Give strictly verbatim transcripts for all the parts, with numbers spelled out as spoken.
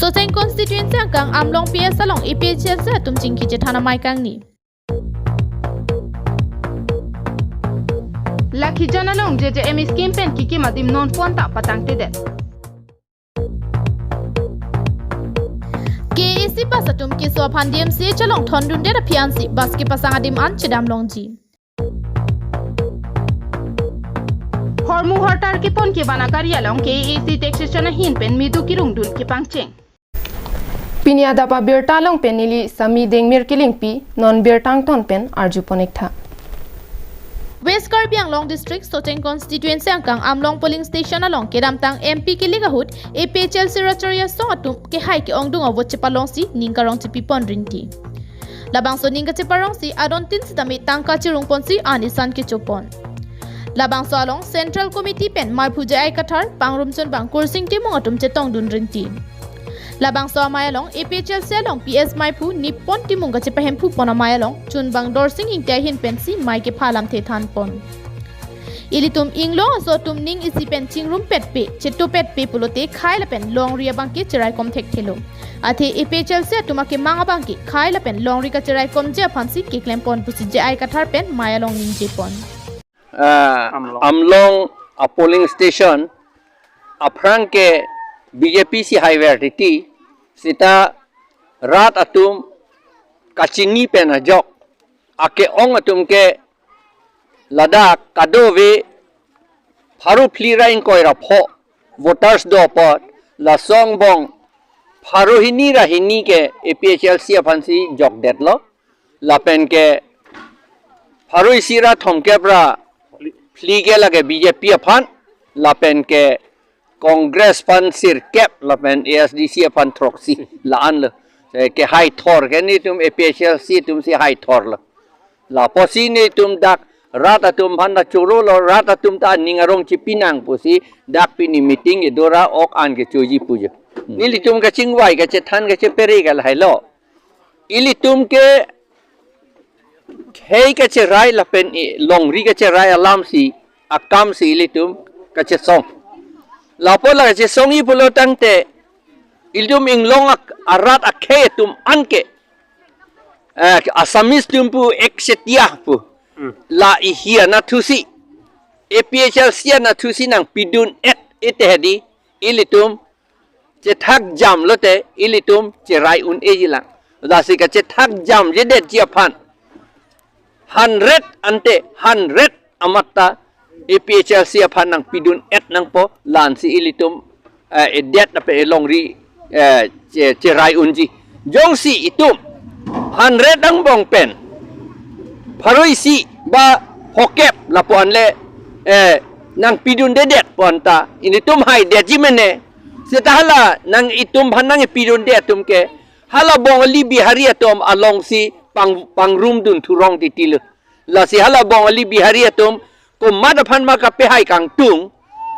Socheng constituency angkang Amlong P S along A P H L C atum chingki chethan amei kangni. Lakhijan along J J M E scheme pen kikim adim non pon ta patangtedet. K A A C bus atum keso aphan D M C H along thondundet aphi ansi bus kepasang adim an chedam longji. Hormu hortar kepon kevan agari along K A A C taxation ahin pen medu kerungdun kepangcheng. Pini adap abirta along pen neli Sami Dengmir Kilingpi, non birta angton pen arju pon-ik tha. West Karbi Anglong District Socheng Constituency angkang Amlong Polling Station along kedamtang M P kilik ahut A P H L C rat chari asong atum kehai ke-ongdung avote chepalongsi ning karong chepi pon rinti. Labangso ning kacheparongsi adon tin sitame tangka chirung ponsi an isan kecho pon. Labangso along Central Committee pen maiphu J I Kathar, Pangrumchunbang Kursing Timung atum chetongdun rinti. Labangso amei along A P H L C along P S maiphu Nippon Timung kachepahemphu pon amei along Chunbang Dorsing Ingti ahin pensi mei kepha alamthe than pon. Ilitum inglong aso atum ning isi pen chingrum petpe, cheto petpe pulote khei lapen longri abangke cheraikom thekthelo. Athe A P H L C atum akemang abangke khei lapen longri kacheraikomji aphansi keklem pon pusi J I Kathar pen mei along ningje pon. Ah, Amlong. Amlong a polling station aphrang ke B J P si haiver titi, sita rat atum kachini pen ajok, ake-ong atum ke ladak kadokave pharo phli ra ingkoi ra pho voters do apot, laso angbong pharo hini ra hini ke A P H L C aphansi jokdetlo. Lapen ke pharo isi ra thomkep ra phli ke lake B J P aphan, lapen ke Congress aphan sirkep, lapen A S D C aphan throksi la-an lo. Eh, kehai thor ke nelitum A P H L C atumsi hai thor lo. Lapusi nelitum dak rat atum aphan ta chorolo, rat atum ta ning arong chipi nang pusi dak pini meeting kedo ra-ok an kechoji pu jo. Nelitum kachingvai kachethan kachepere ke lahai lo. Ilitum ke khei kacherai lapen i longri kacherai alamsi akamsi ilitum kachesong. Lapu la kachesongji pulo tangte ilitum inglong ak-, arat akhei atum anke, eh, Assamese atum pu ek setia pu. Hmm. La ihi anatthusi, A P H L C anatthusi nangpidun-et-e te hedi, ilitum chethak jam lote ilitum cherai un-eji lang. Lasi kachethak jamjedetji aphan hundred ante hundred amat ta A P H L C aphan nangpidun-et nangpo, la-ansi ilitum, eh, edet lapen elongri, eh, che-, cherai unji. Jongsi itum hundred angbong pen pharo isi ba phokep lapu-an le, eh, nangpidundedet pu-an ta ilitum haidetji mene. Seta hala nang itum aphan nangpidunde atum ke hala Bongali Bihari atum alongsi pang-, pangrumdun thurong titilo. Lasi hala Bongali Bihari atum komat aphan ma kapehai kangtung,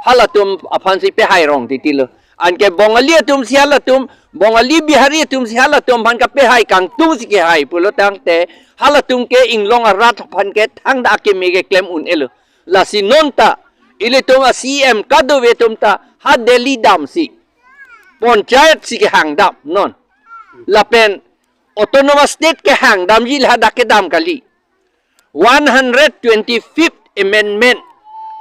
halatum aphansi pehai rong titilo. Anke Bongali atumsi halatum, Bongali Bihari atumsi halatum aphan kapehai kangtungsi kehai pulo tangte, halatum ke inglong arat aphan ke thangta akeme keklem un-elo. Lasi non ta ilitum a-C E M kadokave atum ta ha Delhi damsi panchayat si kehang dam non. Lapen autonomous state kehang damji le hadak kedam kali. One hundred twenty-fifth Amendment,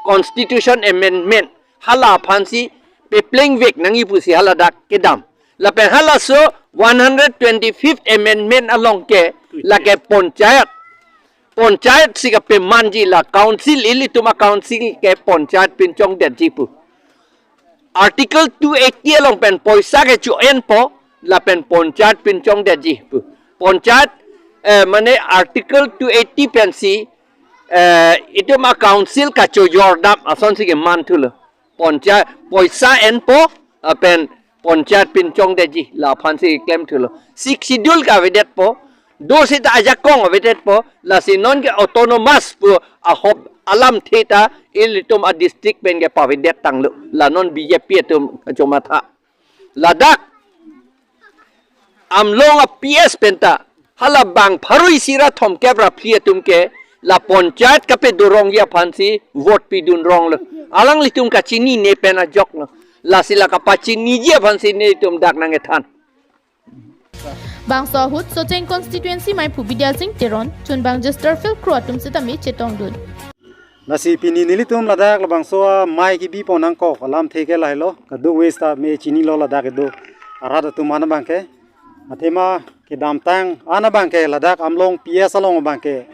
Constitution Amendment, hala aphansi peplengvek nangji pusi hala dak kedam. Lapen halaso one hundred twenty-fifth Amendment along ke lake panchayat, panchayat si kapemanji, la council, ilitum a-council ke panchayat pinchongdetji pu. Article two eighty along pen poisa kecho-enpo, lapen panchayat pinchongdetji pu. Panchayat, eh, mane Article two eighty pensi, eh, itum a-council kachojor dam asonsi keman thulo. Panchayat poisa enpo, lapen panchayat pinchongdetji, la aphansi klem thulo. Sixth Schedule ke avedetpo, do seta ajakong avedetpo, lasi non ke autonomous pu ahop alamthe ta ilitum a-district pen ke pavedet tanglo. La non B J P atum kachomatha. Ladak Amlong a-P S pen ta hala bang pharo isi ra thomkep ra phli atum ke la panchayat kapedo rongji aphansi vote pidun ronglo. Alanglitum kachinine pen ajoklo. Lasi la kapachiniji aphansi nelitum dak nangkethan. Bangso ahut Socheng constituency maiphu Bidya Sing Teron, chunbang Jesterfield Kro atum sitame chetongdun. Lasi pini nelitum ladak labangso amai kebi pon nangkok alamthe ke lahelo, kadokave sitame chinilo ladak kedo arat atum an abangke. Athema kedamtang an abangke ladak Amlong P S along abangke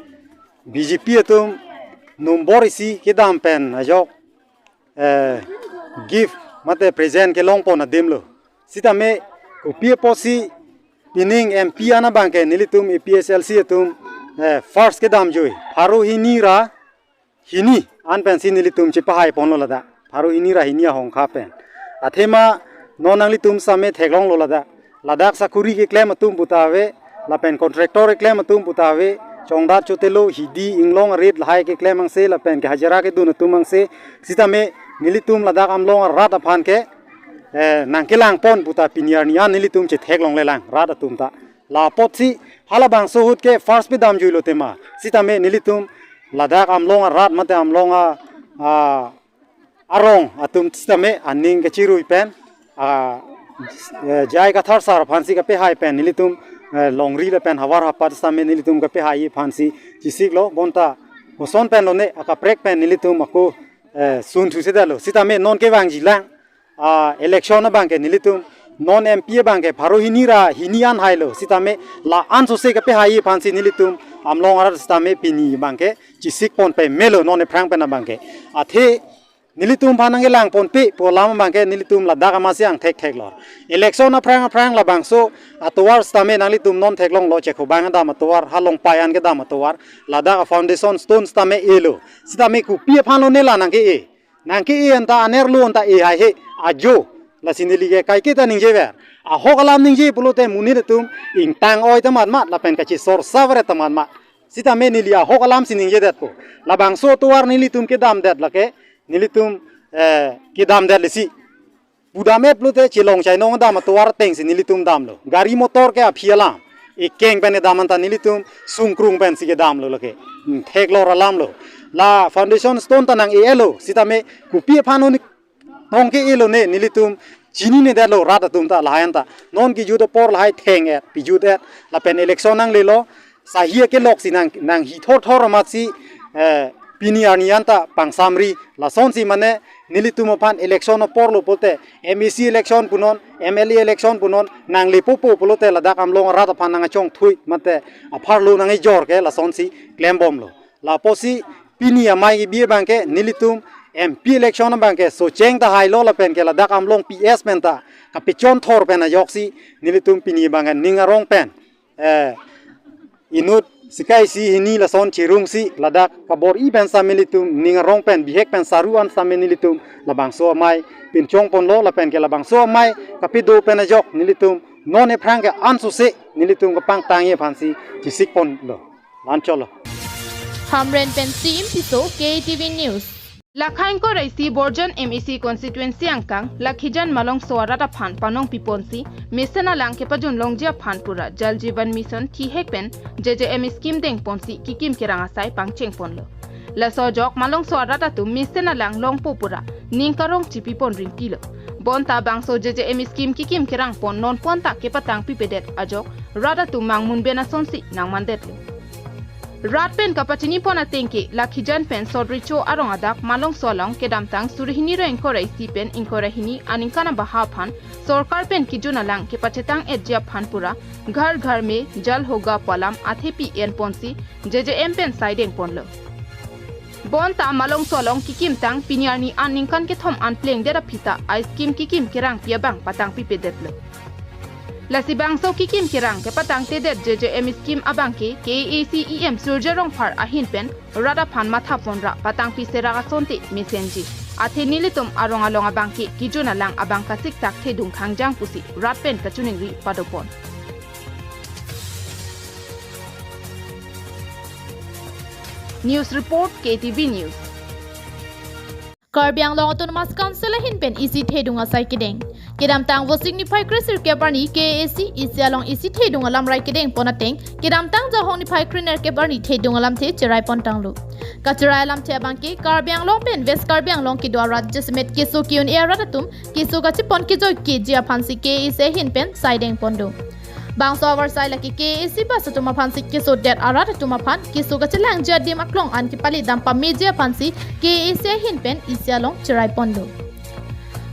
B J P atum nombor isi kedam pen ajok, eh, gift mate present kelong pon adim lo. Sitame kopi apotsi pining M P an abangke nelitum A P H L C atum, eh, first kedam jui. Pharo hini ra hini an pensi nelitum chepahai ponlo ladak. Pharo hini ra hini ahongkha pen. Athema non nanglitum sitame theklonglo ladak. Ladak sakuri keklem atum puta ave, lapen contractor keklem atum puta ave, chongdat chotelo, hidi inglong arit lahai keklem angse, lapen ke hajira kedun atum angse, sitame nelitum ladak Amlong arat aphan ke, eh, nangkelang pon puta pini arni an nelitum chetheklonglelang rat atum ta. La apotsi halabangso ahut ke first pedam juilo tema. Sitame nelitum ladak Amlong arat mate Amlong a, a, arong atum sitame aning kachirui pen, a, eh, J I Kathar sir aphansi kapehai pen nelitum, eh, longri lapen havar hapat sitame nelitum kapehai aphansi chesiklo, bonta koson pen lone akaprek pen nelitum ako, eh, sun thusedetlo. Sitame non kevangjilang, ah, election abangke nelitum non M P abangke pharo hini ra hini an hailo. Sitame la-an sose kapehai aphansi nelitum Amlong arat sitame pini abangke chesik pon pemelo non ephrang pen abangke. Athe nelitum aphan nangkelang ponpe pu alam abangke nelitum ladak amatsi angthek theklor. Election aphrang aphrang labangso atovar sitame nanglitum non theklonglo, Chekabang kedam atovar, ha Longpai an kedam atovar, ladak a foundation stone sitame elo. Sitame kopi aphan lone la nangke-e. Nangke-e anta anerlo anta e haihe, ajo. Lasi neli ke kaike ta ningjever. Ahok alam ningje pulote monit atum ingtang oi tamatmat lapen kachisorsa vare tamatmat. Sitame neli ahok alamsi ningjedetpo. Labangso atovar nelitum kedamdet lake, nelitum, eh, kedamdet lesi. Pudam-et pulote chelong chainong dam atovar atengsi nelitum damlo. Gari motor ke aphi alam. Ekeng pen kedam anta nelitum sungkrung pensi kedamlo lake. Hmm, theklor alamlo. La foundation stone ta nang-e-elo. Sitame kopi aphan oni tong ke-elo ne nelitum chininedetlo rat atum ta lahai anta. Non kejut apor lahai theng-et, pejut-et. Lapen election nanglelo. Sahia keloksi nang, nanghi thorthor amatsi, eh, pini arni anta pangsamri lasonsi mane nelitum aphan election aporlo pulote M A C election punon, M L A election punon, nanglepopo pulote ladak Amlong arat aphan nangkachongthui mate apharlo nangkejor ke lasonsi klembomlo. La apotsi pini amai kebi abangke nelitum M P election abangke Socheng ta hailo lapen ke ladak Amlong P S pen ta kapechonthor pen ajoksi nelitum pini abangke ning arong pen, eh, inut sika isi hini lason chirungsi ladak kabor-i pen sitame nelitum ning arong pen bihek pen saru an sitame nelitum labangso amai pinchong ponlo lapen ke labangso amai kapedo pen ajok nelitum non ephrang ke ansose nelitum kapangtangji aphansi chesik ponlo. Lancholo. Hamren pen Sim Tisso, K T V News. Lakha ingkoi ra isi Borjan M A C constituency angkang Lakhijan Malongso arat aphan panong piponsi mesen alang kepajun longji aphan pura Jal Jeevan Mission thihek pen J J M scheme dengponsi kikim kerang asai pangcheng ponlo. Laso ajok Malongso arat atum mesen alang longpo pura ning karong chipipon ringtilo. Bonta bangso J J M scheme kikim kerang pon non pon ta kepatang pipedet ajok rat atum mangmun ben asonsi nangmandetlo. Rat pen kapachini pon ateng ke Lakhijan pen Sot Recho arong adak Malongso along kedamtang suri hini ra ingkoi ra isi pen ingkoi ra hini aningkan abaha aphan sorkar pen kejun alang kepachetang-etji aphan pura Ghar Ghar Mein Jal Hoga pu alam athepi enponsi J J M pen sai dengponlo. Bonta Malongso along kikimtang pini arni an ningkan kethom an plengdet aphi ta a scheme kikim kerangpi abang patang pipedetlo. Lasi bangso kikim kerang kepatangtedet J J M scheme abangke K A A C E M Surjya Rongphar ahin pen rat aphan matha ponra patangpi serak asonte mesenji. Athe nelitum arong along abangke kejun alang abang kasik tak thedung khangjang pusi rat pen kachiningri padopon. News report, K T V News. Karbi Anglong Autonomous Council ahin pen isi thedung asai kedeng. Kedamtang Vosik niphai kresirkep arni K A A C isi along isi thedung alamrai kedengpon ateng, kedamtang Jahong niphai krenerkep arni thedung alamthe cherai pontanglo. Kacherai alamthe abangke Karbi Anglong pen West Karbi Anglong kedo arat jasemet keso ke-un-e arat atum keso kachepon kejoi keji aphansi K A A C ahin pen sai dengpon do. Bangso avarsai lake K A A C bus atum aphansi kesodet arat atum aphan keso kachelangji adim aklong an kepali dam pameji aphansi K A A C ahin pen isi along cherai ponlo.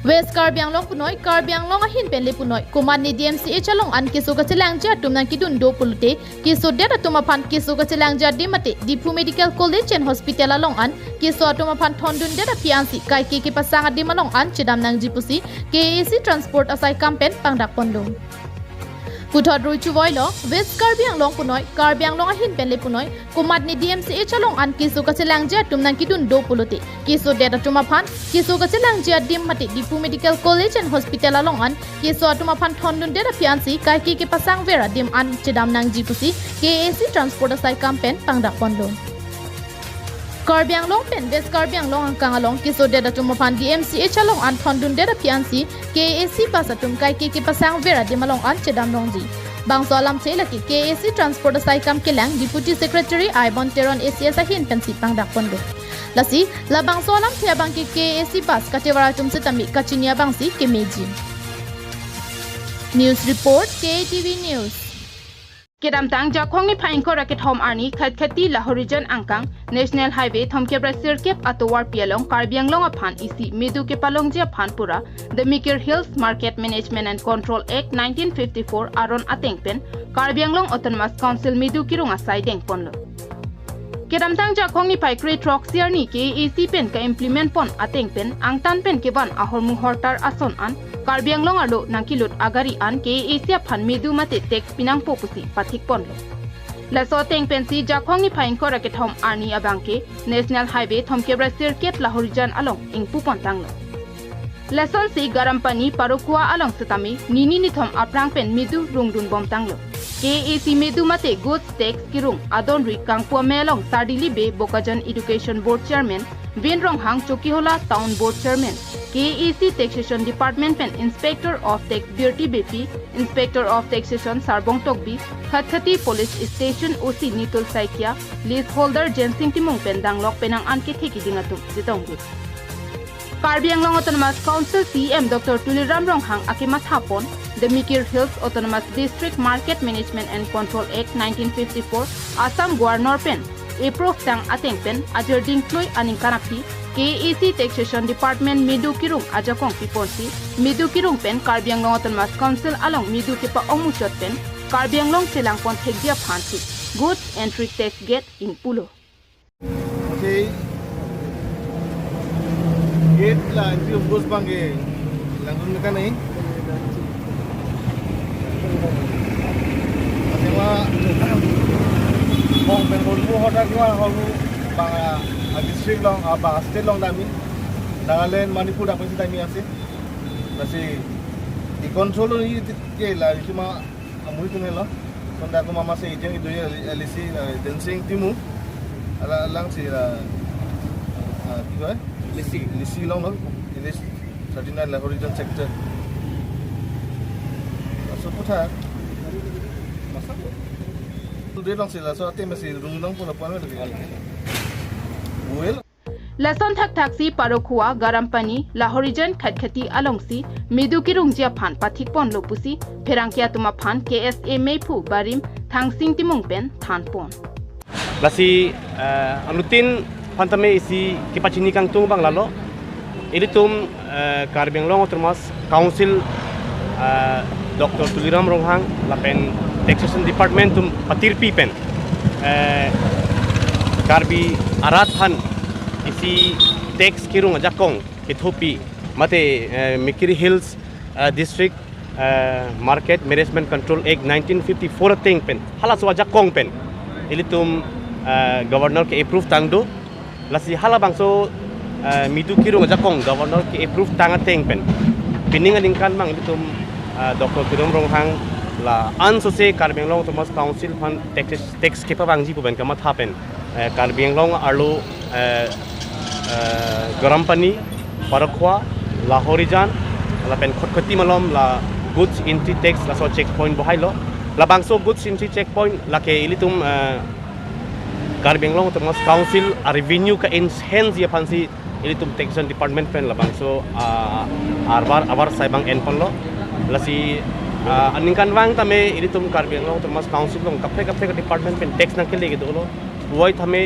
West Karbi Anglong punoi, Karbi Anglong ahin pen le punoi, komatne D M C H along an keso kachelangji atum nangkedun do pulote, kesodet atum aphan keso kachelangji adim mate Diphu Medical College and Hospital along an keso atum aphan thondundet aphi ansi kaike kepasang adim along an chedam nangji pusi K A A C transport asaikam pen pangdak ponlo. Puthot rui chuvoilo, West Karbi Anglong punoi, Karbi Anglong ahin pen le punoi, komatne D M C H along an keso kachelangji atum nangkedun do pulote, kesodet atum aphan keso kachelangji adim mate Diphu Medical College and Hospital along an keso atum aphan thondundet aphi ansi kaike kepasang ver adim an chedam nangji pusi K A A C transport asaikam pen pangdak ponlo. Karbi Anglong pen West Karbi Anglong angkang along kesodet atum aphan D M C H along an thondundet aphi ansi K A A C bus atum kaike kepasang ver adim along an chedam longji. Bangso alamthe lake K A A C transport asaikam kelang Deputy Secretary Aibon Teron A C S ahin pensi pangdak ponlo. Lasi, labangso alamthe abangke K A A C bus kachevar atum setame kachini abangsi kemeji. News report, K A T V News. Kedamtang Jakhong niphai ingkoi ra kethom arni Khatkhati Lahorijan angkang National Highway thomkep ra sirkep atovarpi along Karbi Anglong aphan isi medu kepalongji aphan pura The Mikir Hills Market Management and Control Act nineteen fifty-four aron ateng pen Karbi Anglong Autonomous Council medu kerung asai deng ponlo. Kedamtang Jakhong niphai krethrok si arni K A A C pen ka-implement pon ateng pen angtan pen kevan ahormu hortar ason an Karbi Anglong arlo nangkelut agari an K A A C aphan medu mate tax pinangpo pusi pathik ponlo. Laso ateng pensi Jakhong niphai ingkoi ra kethom arni abangke National Highway thomkep ra sirkep Lahorijan along ingpu pon tanglo. Lasonsi Garampani Parokhua along setame nini nithom aphrang pen medu rungdun bom tanglo. K A A C medu mate goods tax kerung adon rui Kangpu Amei along Sardili Bey Bokajan Education Board Chairman Vin Ronghang, Chokihola Town Board Chairman, K A A C Taxation Department pen Inspector of Tax Birti Beypi, Inspector of Taxation Sarbong Tokbi, Khatkhati Police Station O C Nitul Saikia, Leaseholder Jensing Timung pen danglok penang an kethe kiding atum chetongdun. Karbi Anglong Autonomous Council C E M Doctor Tuliram Ronghang akematha pon, The Mikir Hills Autonomous District Market Management and Control Act nineteen fifty-four Assam Governor pen approve tang ateng pen ajir dingklui aningkan aphi K A A C Taxation Department medu kerung ajakong piponsi, medu kerung pen Karbi Anglong Autonomous Council along medu kepa-ong muchot pen Karbi Anglong chelang pon thekji aphansi Goods Entry Tax Gate ingpulo. Okay. Gate la entry of course bangke langdun mekan ni. Asema kong pen hormu hortar kevan ahormu bang a district along, a bang state along dami. Nagaland, Manipur dak pensi dami ase. Lasi i control ni ke la cuma amuri tunelo. Sonda ko mama se ijeng idu ya lisi Jensing Timung. Ala lang si la, ah, ki koi? Lisi. Lisi along lo. Lisi thirty-nine Lahorijan sector. Laso puthot. Masa ko? Today along si laso ateng si rung along pula puan lagi. Well. Lason thakthaksi Parokhua, Garampani, Lahorijan, Khatkhati alongsi medu kerungji aphan pathik ponlo pusi pherangke atum aphan K S A meiphu barim Thangsing Timung pen than pon. Lasi, eh, anuttin aphan tame isi kepachini kangtung abang lalo. Ilitum, eh, Karbi Anglong Autonomous Council, eh, Doctor Tuliram Ronghang lapen Taxation Department atum patirpi pen, eh, Karbi arat aphan isi tax kerung ajakong kethopi mate, eh, Mikir Hills, eh, District, eh, Market Management Control Act nineteen fifty-four ateng pen, halaso ajakong pen ilitum, eh, Governor ke-approve tangdo. Lasi halabangso, eh, medu kerung ajakong Governor ke-approve tang ateng pen pining aningkan abang ilitum, eh, Doctor Tuliram Ronghang la ansose Karbi Anglong Autonomous Council aphan tax, tax kepavangji pu pen kamatha pen, eh, Karbi Anglong arlo, eh, eh, Garampani, Parokhua, Lahorijan lapen Khatkhati malom la goods entry tax laso checkpoint bohailo. Labangso goods entry checkpoint lake ilitum, eh, Karbi Anglong Autonomous Council a revenue ka-enhance ji aphansi ilitum Taxation Department pen labangso, ah, arvar, avarsai abang en ponlo. Lasi Ah, aningkanvang tame ilitum Karbi Anglong Autonomous Council along kaprek kaprek department pen tax nangkele kedo lo. Puvoiphit tame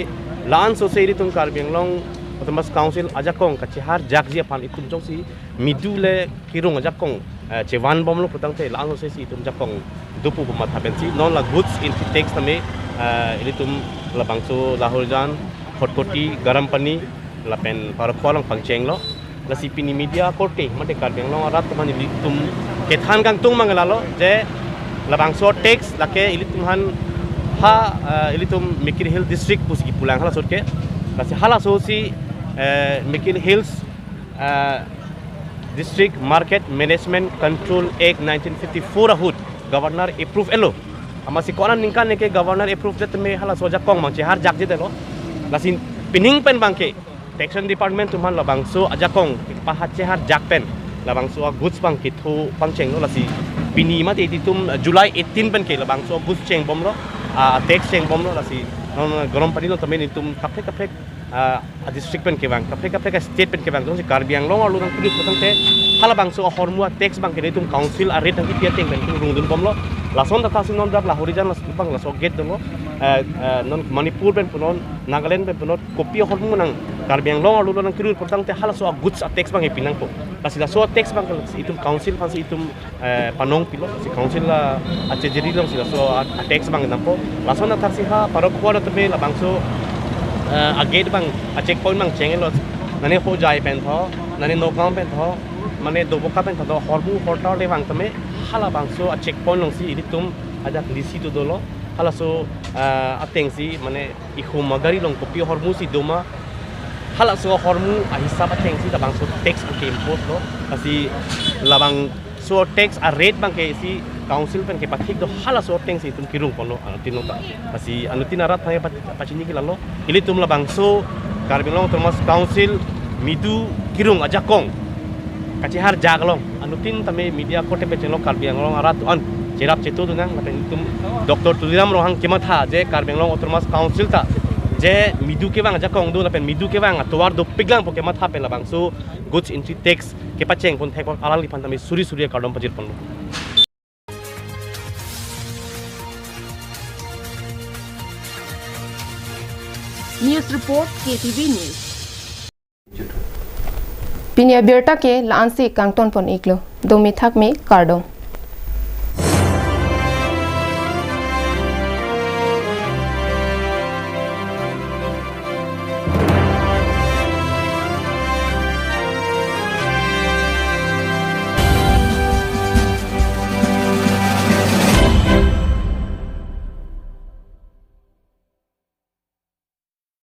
la-an sose ilitum Karbi Anglong Autonomous Council ajakong kacheharjakji aphan itum jongsi midu le kirung ajakong, eh, chevanbomlo putangte la-an sose si itum jakong dopo pu matha pensi non la goods entry tax tame, eh, ilitum labangso Lahorijan, Khatkhati, Garampani lapen Parokhowa along pangchenglo. Lasi pini media korte mate Karbi Anglong arat atum aphan ilitum kethan kangtung mang lalo je labangso tax lake ilitum aphan ha, eh, ilitum Mikir Hill District pusi kipulang halaso ke. Lasi halaso si, eh, Mikir Hills, eh, District Market Management Control Act nineteen fifty-four ahut Governor approve elo. Amatsi ko-an aningkan ke Governor approve det tame halaso ajakong abang cheharjakjedetlo. Lasi pining pen abangke Taxation Department atum aphan labangso ajakong paha cheharjak pen labangso a goods abang ketho pangchenglo. Lasi pini mate ilitum, uh, July eighteen pen ke labangso goods chengbomlo, ah, tax chengbomlo. Lasi non Garampani along tame ilitum kaprek kaprek, ah, a district pen kevang, kaprek kaprek a state pen kevang, jongsi Karbi Anglong arlo nangkirut putangte halabangso ahormu a tax abangke ilitum council a rate nangkepi ateng pen itum rungdunbomlo. Lason thakthaksi non dak Lahorijan laso abang laso gate dolo, eh, eh, non Manipur pen punon, Nagaland pen punon, kopi ahormu nang Karbi Anglong arlo nangkirut putangte halaso a goods a tax abang kepi nangpo. Lasi laso a tax abang itum council aphansi itum, eh, panongpilo, si council la achejeri alongsi laso a, a tax abang nangpo. Lason thakthaksi ha Parokhowa tame labangso, eh, a gate abang a checkpoint abang chenglo. Nane Hojai pen tho, nane Nagaon pen tho, mane Doboka pen tho, hormu hortar le vang tame halabangso a checkpoint alongsi ilitum ajat lisi dodolo. Halaso, eh, atengsi mane ihum a gari along kopi hormu si doma, halaso hormu ahisap atengsi labangso tax abangke impose lo. Lasi labangso tax a rate abangke si council pen kepathik do, halaso atengsi itum kirungponlo anuttin along ta. Lasi anuttin arat aphan pa-, pachini ke lalo. Ilitum labangso Karbi Anglong Autonomous Council midu kirung ajakong kacheharjak along anuttin tame media korte pen chenglo Karbi Anglong arat atum an cherap chetu dunang lapen itum Doctor Tuliram Ronghang kematha je Karbi Anglong Autonomous Council ta je midu kevang ajakong do lapen midu kevang atovar dopiklang pu kematha pen labangso goods entry tax kepachengpon thek apot alangliphan tame suri suri akardom pajirponlo. News report, K T V News. Pini abirta ke la-ansi kangtonpon iklo. Dome thakme, kardom.